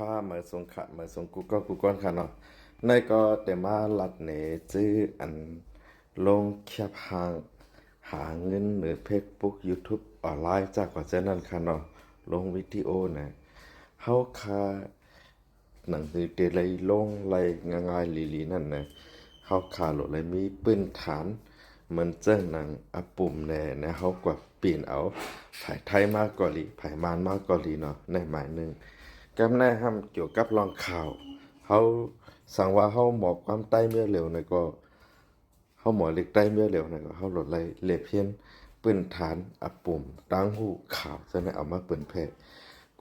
ຂ້າ ມາສົ່ງ ຂ້າ ມາສົ່ງກູ່ເກົ່າກູ່ກ່ອນຂ້າເນາະ. ໃນກໍໄດ້ມາລັດແນຈື່ອັນລົງແຄບຮ່າງຫາເງິນໃນເຟສບຸກ ຢູທູບ ອອນລາຍ ຈາກວ່າເຊັ່ນນັ້ນຂ້າເນາະ. ລົງວິດີໂອນະ ເຮົາຂ້າ ໜັງສືເຕໄລລົງໄລງ່າຍໆລີໆນັ້ນນະ ເຮົາຂ້າໂລດໄລມີພື້ນຖານ ເໝືອນເຊິ່ງໜັງອາປຸ່ມແດ່ນະ ເຮົາກວາດປິ່ນເອົາ ໃຜໄທມາກໍດີ ໃຜມານມາກໍດີເນາະ ໃນໝາຍໜຶ່ງ. ກຳແນະຫ້າມກ່ຽວກັບລອງຂ່າວ ເຮົາ ສັງວ່າເຮົາໝໍກວາມໄຕ້ເມືອເຫຼວນະກໍ ເຮົາໝໍເລັກໄຕ້ເມືອເຫຼວນະກໍ ເຮົາໂລດໄລເລັບຮຽນພື້ນຖານອາປຸ່ມ ຕ່າງຮູ້ຂ່າວ ຈະໄດ້ເອົາມາເຜີຍແຜ່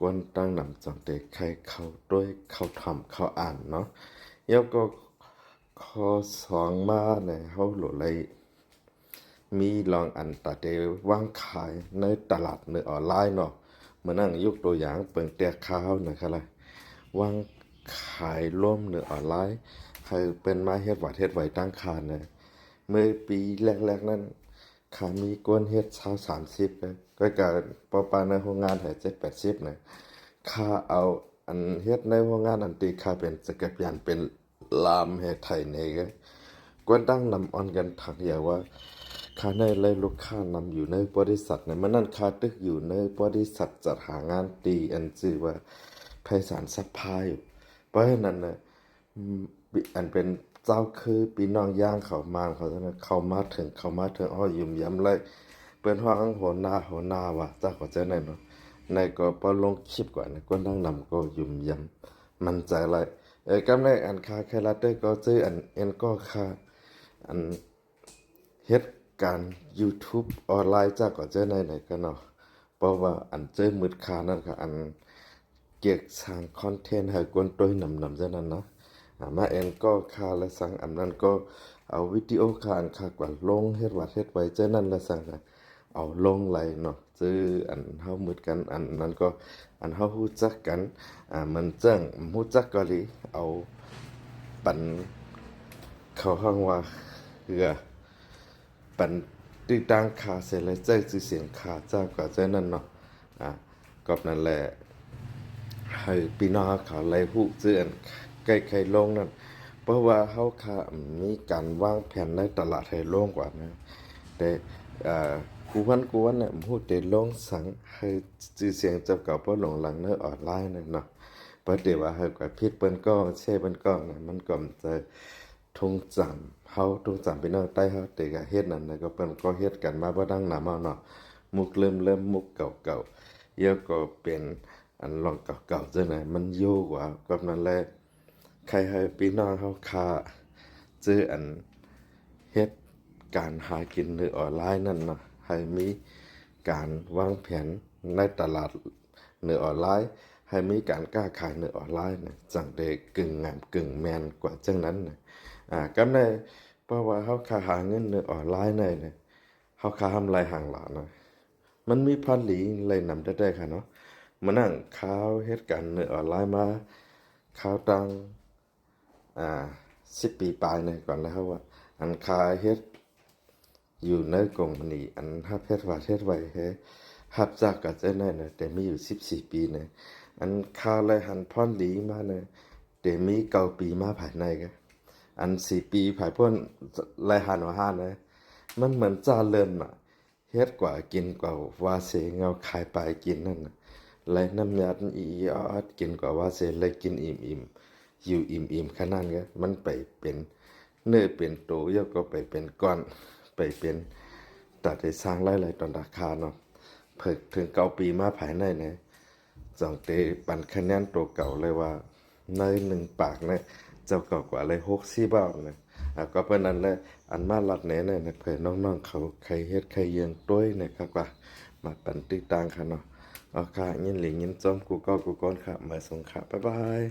ກວນຕັ້ງນຳຈອງເຕໄຄເຂົ້າດ້ວຍ ເຂົ້າຖ້ຳ ເຂົ້າອ່ານເນາະ. ແລ້ວກໍຂໍ້ສອງມານະ ເຮົາໂລດໄລ ມີລອງອັນຕາເຕວາງຂາຍໃນຕະຫຼາດໃນອອນລາຍເນາະ. ເມື່ອນັ້ນຍົກຕົວຢ່າງເບິ່ງແຕ່ຂ່າວນະຄະລະ ວາງຂາຍລວມໃນອອນລາຍ ໃຫ້ເພິ່ນມາເຮັດຫວັດເຮັດໄວຕັ້ງຄ່ານະ. ເມື່ອປີແລກໆນັ້ນ ຂ້າມີຄົນເຮັດຊາວສາມສິບນະ ກໍກະປະປານໃນໂຮງງານໃຫ້ເຈັດແປດສິບນະ. ຂ້າເອົາອັນເຮັດໃນໂຮງງານອັນທີ່ຂ້າເປັນຈັກກະພຽນເປັນ ລາມແຮ່ໄທເນກະ ກວນຕັ້ງນຳອ່ອນກັນຖັກຢາວ່າ ຂ້າໄດ້ໄລ່ລູກຄ້ານຳຢູ່ໃນບໍລິສັດນະ. ເມື່ອນັ້ນຂ້າຕຶກຢູ່ໃນບໍລິສັດຈັດຫາງານທີ່ອັນຊື່ວ່າໄພສານຊັບພາຢູ່. ເພາະສະນັ້ນນະ ອືມ ອັນເປັນເຈົ້າຄືພີ່ນ້ອງຢ່າງເຂົາມາ ເຂົາ ເຂົາມາເຖິງ ເຂົາມາເຖິງ ເຮົາຢ້ຽມຢາມໄດ້ ເພິ່ນຮ້ອງຫົວໜ້າ ຫົວໜ້າວ່າ ເຈົ້າເຂົ້າໃຈແນ່ເນາະ. ໃນກໍພໍລົງຄລິບກວ່ານະ ກວນຕັ້ງນຳກໍຢ້ຽມຢາມ ໝັ້ນໃຈຫຼາຍ. ເອີ ກຳແນະອັນຄ່າແຄລາເຕີກໍຈື່ອັນເອັນກໍຄ່າ ອັນເຮັດການຢູທູບອອນລາຍຈາກກໍເຈີໃນໃນກະເນາະ. ເພາະວ່າອັນເຈີມືດຄ່ານັ້ນກະ ອັນກຽກສ້າງຄອນເທັນໃຫ້ຄົນໂຕຍນຳນຳຈັ່ງນັ້ນນະ. ອາ ມາເອັນກໍຄ່າແລະສັງ ອັນນັ້ນກໍເອົາວິດີໂອຄ່າ ອັນຄ່າກວ່າລົງເຮັດຫວັດເຮັດໄວຈັ່ງນັ້ນແລະສັງ ເອົາລົງໄລເນາະ. ຊື່ອັນເຮົາໝົດກັນ ອັນນັ້ນກໍອັນເຮົາຮູ້ຈັກກັນ ອາ ມັນຈັ່ງຮູ້ຈັກກໍດີ ເອົາປັນ ເຂົາຮ້ອງວ່າເຮືອ ປັນຕື້ຕ່າງຄ່າເສຍ ແລະໃຊ້ຊື່ສຽງຄ່າເຈົ້າກໍໃຊ້ນັ້ນເນາະ. ອາ ກອບນັ້ນແຫຼະ ໃຫ້ພີ່ນ້ອງເຮົາໄດ້ຮູ້ຊື່ອັນໃກ້ໄຄລົງນັ້ນ ເພາະວ່າເຮົາຄ່າມີການວາງແຜນໃນຕະຫຼາດໃຫ້ລົງກວ່ານະ. ແຕ່ ອາ ກູວັນ ກູວັນເນຍ ຮູ້ແຕ່ລົງສັງໃຫ້ ຊື່ສຽງເຈົ້າເກົ່າບໍ່ຫຼົງຫຼັງໃນອອນລາຍນັ້ນເນາະ. ບໍ່ໄດ້ວ່າໃຫ້ກວາດຜິດເພິ່ນກໍແຊເພິ່ນກໍນະ ມັນກໍຈະທຸງຈຳເຮົາ ທຸງຈຳພີ່ນ້ອງໃຕ້ເຮົາ ແຕ່ກະເຮັດນັ້ນນະ ກໍເພິ່ນກໍເຮັດກັນມາບໍ່ດັງນຳເຮົາເນາະ. ມຸກເລີ່ມ ເລີ່ມມຸກເກົ່າໆ ແລ້ວກໍເປັນອັນລອງເກົ່າໆ ຈັ່ງໃດມັນຢູ່ກວ່າ ກັບນັ້ນແຫຼະ ໃຄໃຫ້ພີ່ນ້ອງເຮົາຄ່າ ຈື່ອັນເຮັດການຫາກິນໃນອອນລາຍນັ້ນເນາະ ໃຫ້ມີການວາງແຜນໃນຕະຫຼາດໃນອອນລາຍ ໃຫ້ມີການຄ້າຂາຍໃນອອນລາຍນະ ຈັ່ງໄດ້ກຶ່ງງາມກຶ່ງແມ່ນກວ່າຈັ່ງນັ້ນນະ. ອາ ກຳໃດ ເພາະວ່າເຮົາຄ່າຫາເງິນໃນອອນລາຍໃນນະ ເຮົາຄ່າທຳລາຍຫາງຫຼານນະ ມັນມີພາສີໄລ່ນຳແທ້ໆ ຄ່າເນາະ. ມານັ່ງຂ່າວເຮັດການໃນອອນລາຍມາ ຂ່າວຕັ້ງ ອາ ສິບປີປາຍໃນກ່ອນແລ້ວວ່າ ອັນຄ່າເຮັດຢູ່ໃນກົງພານີ ອັນຮັບເຮັດຫວັດເຮັດໄວແຮ ຮັບຈາກກະເຈົ້ານາຍນະ ແຕ່ມີຢູ່ສິບສີ່ປີນະ. ອັນຄ່າໄລ່ຫັນພອນດີມານະ ແຕ່ມີເກົ້າປີມາພາຍໃນກະ ອັນສີ່ປີພາຍພົ້ນໄລ່ຫັນວ່າຫັ້ນນະ ມັນເໝືອນຈາເລີນນະ. ເຮັດກວ່າກິນກວ່າວ່າເສ ເຫງົາຂາຍປາຍກິນນັ້ນນະ ໄລ່ນ້ຳຍາດອີອອດ ກິນກວ່າວ່າເສ ໄລ່ກິນອີ່ມໆ ຢູ່ອີ່ມໆ ຂະໜາດນັ້ນ ມັນໄປເປັນເນື້ອເປັນໂຕ ແລ້ວກໍໄປເປັນກ້ອນ ໄປເປັນ ຕາໄດ້ສ້າງລາຍໄດ້ຕອນຕາຄາເນາະ. ເພິ່ນເຖິງເກົ້າປີມາພາຍໃນນະ ຈັ່ງໄດ້ປັນຄະແນນໂຕເກົ່າເລີຍວ່າ ໃນໜຶ່ງປາກນະ ເຈົ້າເກົ່າກວ່າເລີຍຫົກສິບບາດນະ. ອາ ກໍເພາະນັ້ນແຫຼະ ອັນມາລັດແນນະ ເພື່ອນ້ອງໆເຂົາໃຄເຮັດໃຄເຍືອງໂຕຍນະ ຄັບວ່າມາປັນຕິດຕາມຄ່າເນາະ. ເອົາຄ່າ ຍິນດີຍິນຊົມ ກູ່ເກົ່າກູ່ກ່ອນຄ່າ ມາສົ່ງຄ່າ ບາຍບາຍ.